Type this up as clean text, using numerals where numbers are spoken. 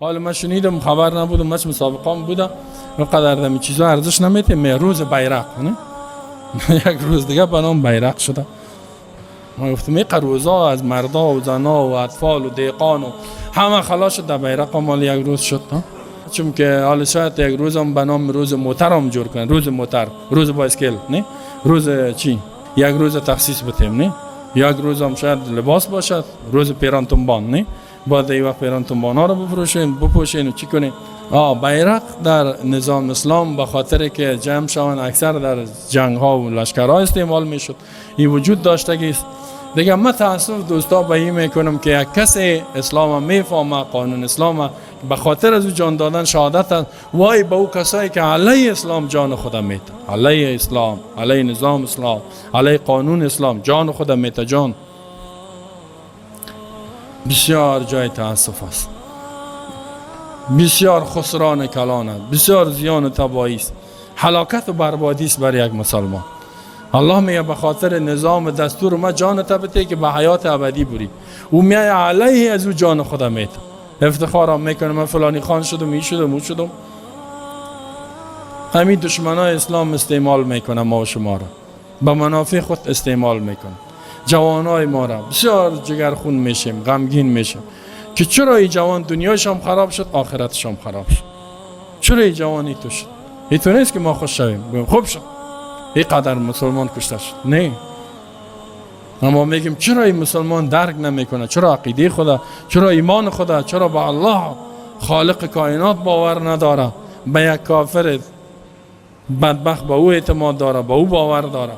حالا من شنیدم، خبر نبودم، من مسابقه بودم، قدر دمی چیزا ارزش نمیتیم. روز بیرق نه؟ یک روز دیگه به نام بیرق شده. ما گفتم این روزا از مردا و زنا و اطفال و دیقان و همه خلاص شد، در بیرق مال یک روز شد. چون که حالا شاید یک روز هم به نام روز موتر هم جور کنن، روز موتر، روز بایسکل، نه روز چی، یک روز تخصیص بتیم، نه یک روز هم شاید لباس باشد، روز پیران تنبان، نه باید ای وقت پیران تنبان ها رو بفروشین بپوشین و چی کنین. بیرق در نظام اسلام به خاطر که جمع شوند اکثر در جنگ ها و لشکرها استعمال میشد، این وجود داشتگی است. دیگه من تاسف دوستا به این میکنم که یک کسی اسلام میفهمه، قانون اسلام، به خاطر از او جان دادن شهادت است. وای به او کسایی که علیه اسلام جان خود میته، علیه اسلام، علیه نظام اسلام، علیه قانون اسلام جان خود میته. جان بسیار جای تاسف است، بسیار خسران کلان است، بسیار زیان و تباهی است، هلاکت و بربادی است برای یک مسلمان. الله میگه به خاطر نظام دستور ما جان بته که به حیات ابدی بری، او میگه علیه از او جان خودم میته. افتخارم میکنه من فلانی خان شدم، این شدم، او شدم. همین دشمنای اسلام استعمال میکنه ما و شما را به منافع خود استعمال میکنه، جوانای ما را. بسیار جگرخون میشیم، غمگین میشیم که چرا این جوان دنیایش هم خراب شد، آخرتش هم خراب شد، چرا این جوان ایتو شد؟ ایتو نیست که ما خوش شویم، خوب شد این قدر مسلمان کشته شد، نه. اما میگیم چرا این مسلمان درک نمیکنه، چرا عقیده خدا، چرا ایمان خدا، چرا به الله خالق کائنات باور نداره، به یک کافر بدبخت به او اعتماد داره، به او باور داره.